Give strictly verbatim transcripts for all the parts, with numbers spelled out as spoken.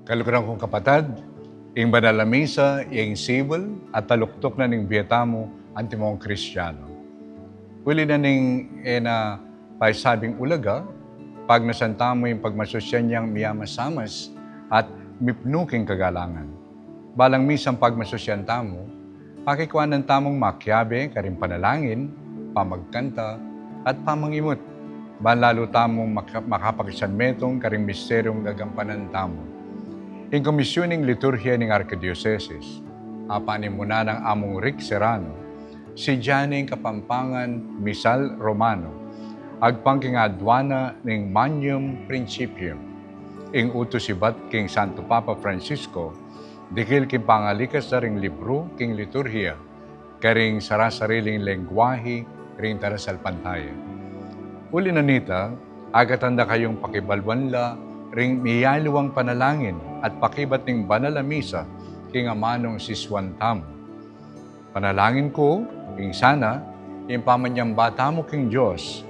Kaluguran kung kapatad, ing banal a misa, ing sibul at taluktuk na ning bie tamu antimong Kristiano. Uli na ning e na paisabing ulaga, pagnasan tamu ing pagmasusyan yang miyamasamas at mipnu king kagalangan. Balang misang pagmasusyan tamu, pakikwanan tamung makiabe karing panalangin, pamagkanta, at pamangimut. Ban lalu tamung maka-, makapakisanmetung karing misteryung gagampanan tamu. Ing Komisyun ning Liturhia ning Arkidiosesis, apanimunan nang Among Rick Serrano, si Jane ing Kapampangan Misal Romano, agpang king aduana ning Magnum Principium, ing utus ibat king Santo Papa Francisco, dikil king pangalikas da ring libru king liturhia, karing sarasariling lengguahe ring talasalpantaya. Uli na nita, agatan da kayung pakibaluan la ring miyaliwang panalangin at pakibat ning banal a misa king amanung sisuan tamu. Panalangin ku, ing sana, ing pamanyamba tamu king Dios,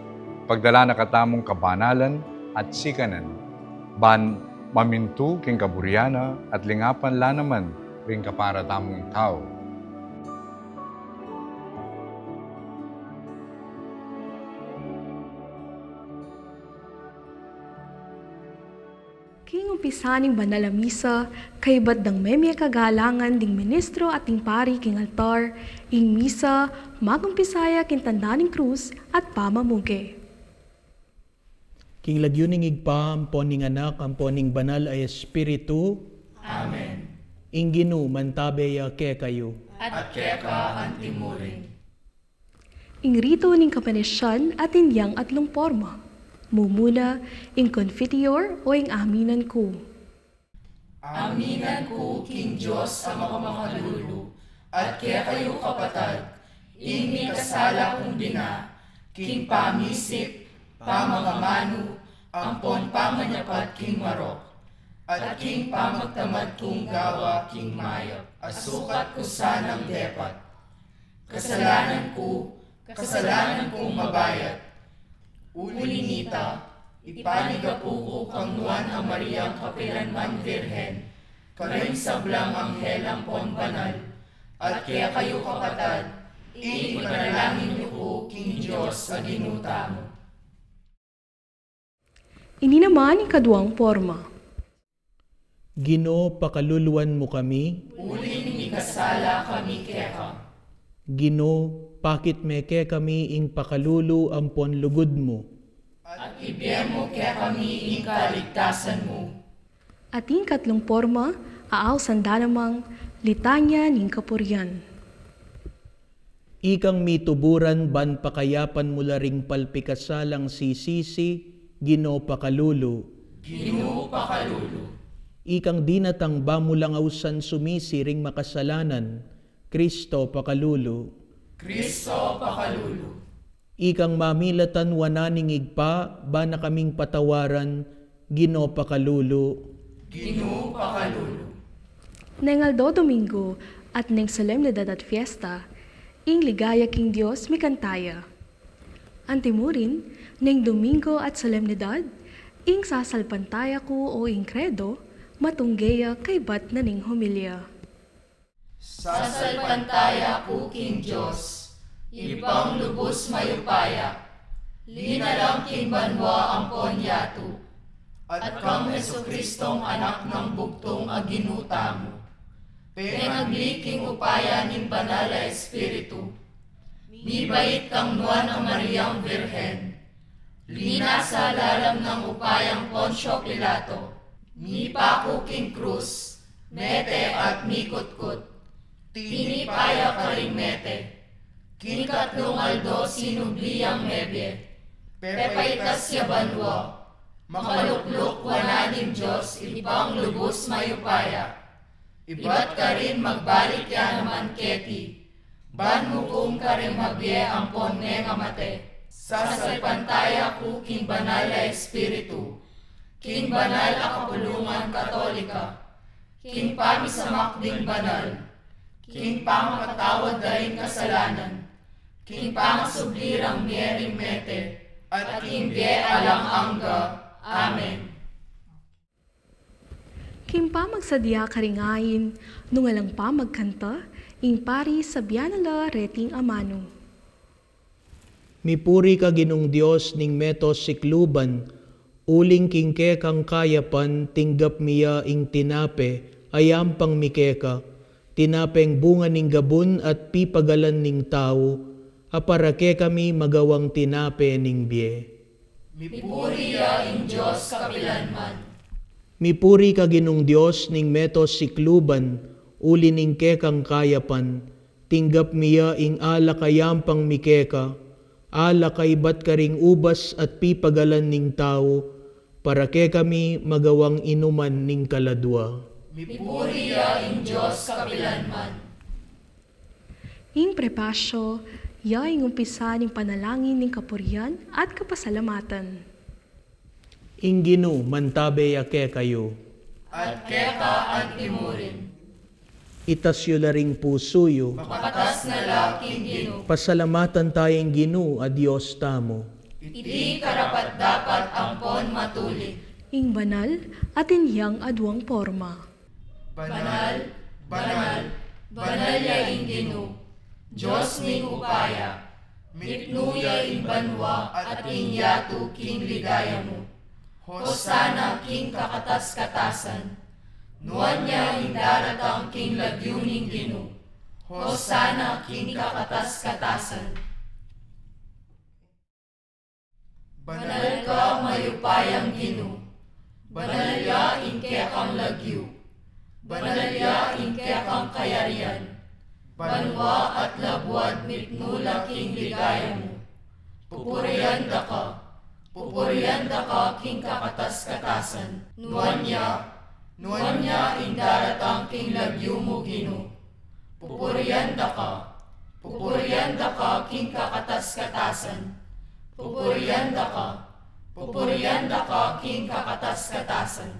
pagdala na katamung kabanalan at sikanan, ban mamintu king kaburian na at lingapan la naman ring kapara tamung tau. King umpisa ning banal a misa, kaybat dang memie kagalangan ding ministro at ding pari king altar, ing misa, magumpisa ya king tanda ning krus at pamamuge. King lagyu ning Ibpa, ampon ning Anak, ampon ning Banal a Espiritu. Amen. Ing Ginu mantabe ya kekayu. At keka antimurin. Ing ritu ning kapanisyan atin yang atlung porma. Mumuna, ing Confiteor o ing aminan ku. Aminan ku king Dios a makamakalulu, at kekayu kapatad, ing mikasala kung bina, king pamisip, pamangamanu, ampon pamanyapat king marok, at king pamagtamad kung gawa king mayap, a sukat ku sanang depat. Kasalanan ku, kasalanan kung mabayat. Uli nita, ipanigapu ku kang Nuan a Mariang kapilanman Virgen, karing sablang anghel ampon banal, at kekayu kapatad, ipanalangin yu ku king Dios a Ginu tamu. Ini naman ing kaduang porma. Ginu, pakaluluan mu kami. Uling mikasala kami keka. Ginu, pakit me kekami ing pakalulu ampon lugud mu. At ibie mu kekami ing kaligtasan mu. At ing katlung porma, ausan da namang litanya ning kapurian. Ikang mituburan ban pakayapan mu la ring palpikasalang sisisi, Ginu pakalulu. Ginu pakalulu. Ikang dinatang ba mu lang ausan sumisi ring makasalanan, Kristo pakalulu. Kristo pakalulu. Ikang mamilatan wanan ning Ibpa, ban na kaming patawaran, Ginu pakalulu. Ginu pakalulu. Neng aldo Domingo, at neng solemnidad at fiesta, ing ligaya king Dios mikanta ya. Antimurin, neng Domingo at solemnidad, ing sasalpantaya ku o ing Kredo, matungge ya kaybat na ning homilya. Sasalpantaya ku king Dios, Ibpang lubus mayupaya, linalang king banua ampon yatu, at kang Jesucristong Anak nang bugtung a Ginu tamu, pengagli king upaya ning Banal a Espiritu, mibait kang Nuan a Mariang Virgen, linasa lalam nang upayang Poncio Pilato, mipaku king krus, mete at mikutkut. Tinipa ya karing mete. King katlung aldo sinubli yang mebie. Pepaitas ya banua. Makalukluk wanan ning Dios Ibpang lubus mayupaya. Ibat karin magbalik ya naman keti, ban mukum karing mabie ampon mengamate. Sasalpantaya ku king Banal a Espiritu, king banal a kapulungan Katolika, king pamisamak ding banal, king pamapatawad da ring kasalanan, king pangasubli rang mie ring mete, at king bie alang angga. Amen. King pamagsadya karing ain, nung alang pamagkanta, ing pari sabyan na la reting amanu. Mipuri ka Ginung Dios ning meto sikluban, uling king kekang kayapan tinggap mi ya ing tinape a yampang mi keka, tinapeng bunga ning gabun at pipagalan ning tau, a para kekami magawang tinape ning bie. Mipuri ya ing Dios kapilanman. Mipuri ka Ginung Dios ning meto sikluban, uli ning kekang kayapan, tinggap mi ya ing alak a yampang mi keka, alak a ibat karing ubas at pipagalan ning tau, para kekami magawang inuman ning kaladua. Mipuri ya ing Dios kapilanman. Ing prepasyo, ya ing umpisa ning panalangin ning kapurian at kapasalamatan. Ing Ginu mantabe ya kekayu. At keka antimurin. Itas yu la ring pusu yu. Patas na la king Ginu. Pasalamatan taya ing Ginu a Dios tamu. Iti karapat-dapat ampon matuli. Ing banal at inyang aduang porma. Banal, banal, banal ya ing Ginu, Dios ning upaya. Mitmu ya ing banua at ing yatu king ligaya mu. Hosana king kakatas-katasan. Nuan ya ing daratang king lagyu ning Ginu. Hosana king kakatas-katasan. Banal ka, mayupayang Ginu. Banal ya ing kekang lagyu. Banal ya ing kekang kayarian. Banua at labuad mitmu la king ligaya mu. Pupurian da ka. Pupurian da ka king kakatas-katasan. Nuan ya, nuan ya ing daratang king lagyu mu, Ginu. Pupurian da ka. Pupurian da ka king kakatas-katasan. Pupurian da ka. Pupurian da ka king kakatas-katasan.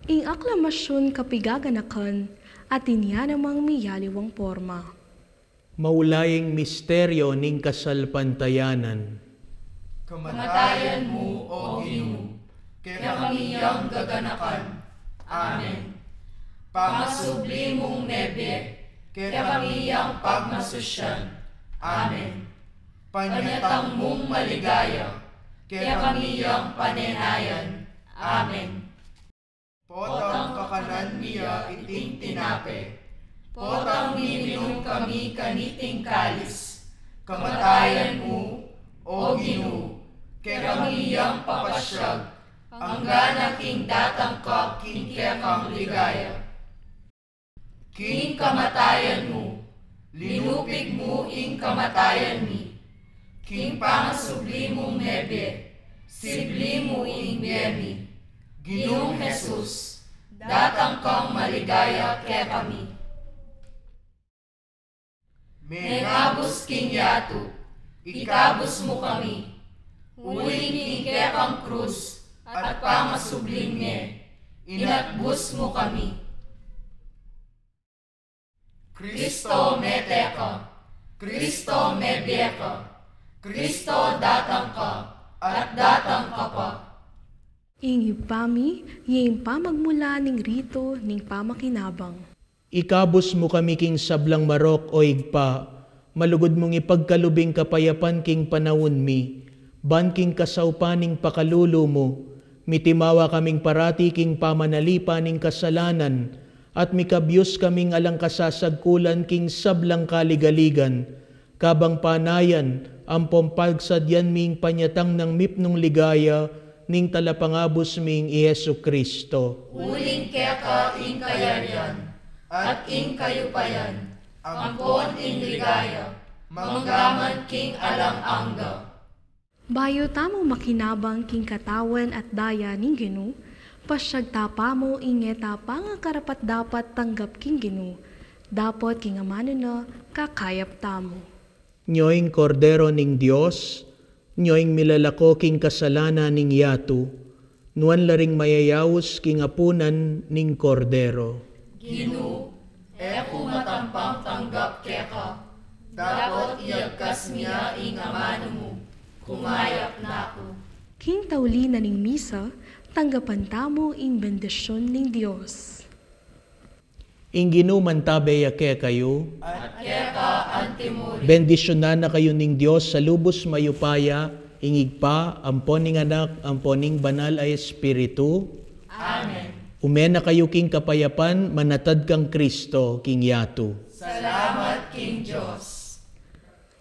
Ing aklamasyun kapigaganakan, atin ya namang miyaliwang porma. Maulaying misteryo ning kasalpantayanan. Kamatayan mu, o Ginu, kekami yang gaganakan. Amen. Pangasubli mung mebie, kekami yang pagmasusyan. Amen. Panyatang mung maligaya, kekami yang panenayan. Amen. Potang kakanan mi ya iting tinape. Potang miminum kami kaniting kalis. Kamatayan mu, o Ginu, kekami yang papasyag, anggana king datang ka king kekang ligaya. King kamatayan mu, linupig mu ing kamatayan mi. King pangasubli mung mebie, sibli mu ing bie mi. Ginung Jesus, datang kang maligaya kekami. Mengabus king yatu, ikabus mu kami. Uling king kekang krus at pangasubling mie, inatbus mu kami. Kristo, mete ka. Kristo, mebie ka. Kristo, datang ka, at datang ka pa. Ing Ibpa mi, ya ing pamagmula ning ritu ning pamakinabang. Ikabus mu kami king sablang marok, o Ibpa, malugud mung ipagkalub ing kapayapan king panaun mi, ban king kasaupan ning pakalulu mu, mitimawa kaming parati king pamanalipan ning kasalanan, at mikabyus kaming alang kasasagkulan king sablang kaligaligan, kabang panayan ampong pagsadyan mi ing panyatang nang mipnung ligaya ning Talapangabus ming i Jesu-Cristo. Uling keka ing kayarian, at ing kayupayan, ampon ing ligaya, manggaman king alang angga. Bayu tamu makinabang king katawan at daya ning Ginu, pasyag ta pamu ing e ta pangakarapat-dapat tanggap king Ginu, dapot king amanu na kakayap tamu. Nyo ing Kordero ning Dios, nyo ing milalako king kasalanan ning yatu, nuan la ring mayayaus king apunan ning Kordero. Ginu, e ku matampang tanggap keka, dapot iyagkas mi ya ing amanu mu, kumayap na ku. King tauli na ning misa, Tanggapan tamu ing bendisyun ning Dios. Ing Ginu mantabe ya kekayu. At keka antimurin. Bendisyunan na kayu ning Dios a lubus mayupaya, ing Ibpa, ampon ing Anak, ampon ing Banal a Espiritu. Amen. Ume na kayu king kapayapan, manatad kang Kristo king yatu. Salamat king Dios.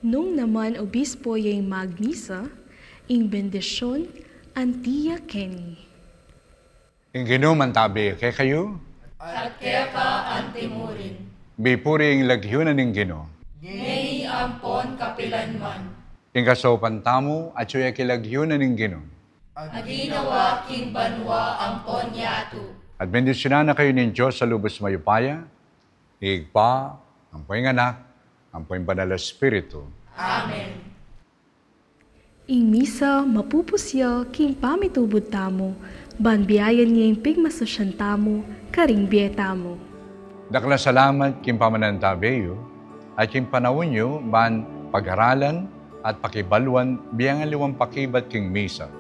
Nung naman obispo ya ing magmisa, ing bendisyun anti ya keni. Ing Ginu mantabe ya kekayu. At keka antimurin. Mipuri ing lagyu na ning Ginu. Ngeni ampon kapilanman. Ing kasaupan tamu atyu ya king lagyu na ning Ginu. Aginawa king banua ampon yatu. At bendisyunan na kayu ning Dios a lubus mayupaya, Ibpa, ampo ing Anak, ampo ing Banal a Espiritu. Amen. Ing misa mapupus ya king pamitubud tamu, ban biayan ya ing pigmasusyan tamu karing bie tamu. Dakal a salamat king pamanantabe yu, at king panaun yu ban pag-aralan at pakibaluan biang aliwang pakibat king misa.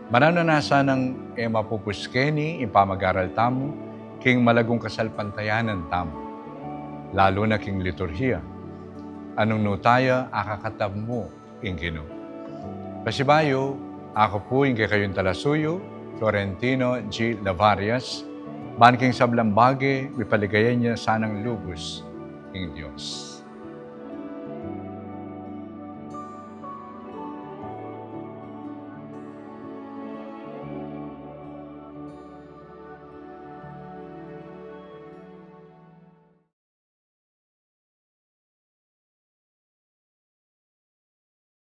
Mananu na sanang e mapupus keni ing pamag-aral tamu king malagung kasalpantayanan tamu, lalu na king liturhiya. Anung nu taya akakatab mu ing Ginu. Pasibayu, aku pu ing kekayung talasuyu, Florentino G. Lavarias, ban king sablang bage, mipaligayan ya sanang lubus ing Dios.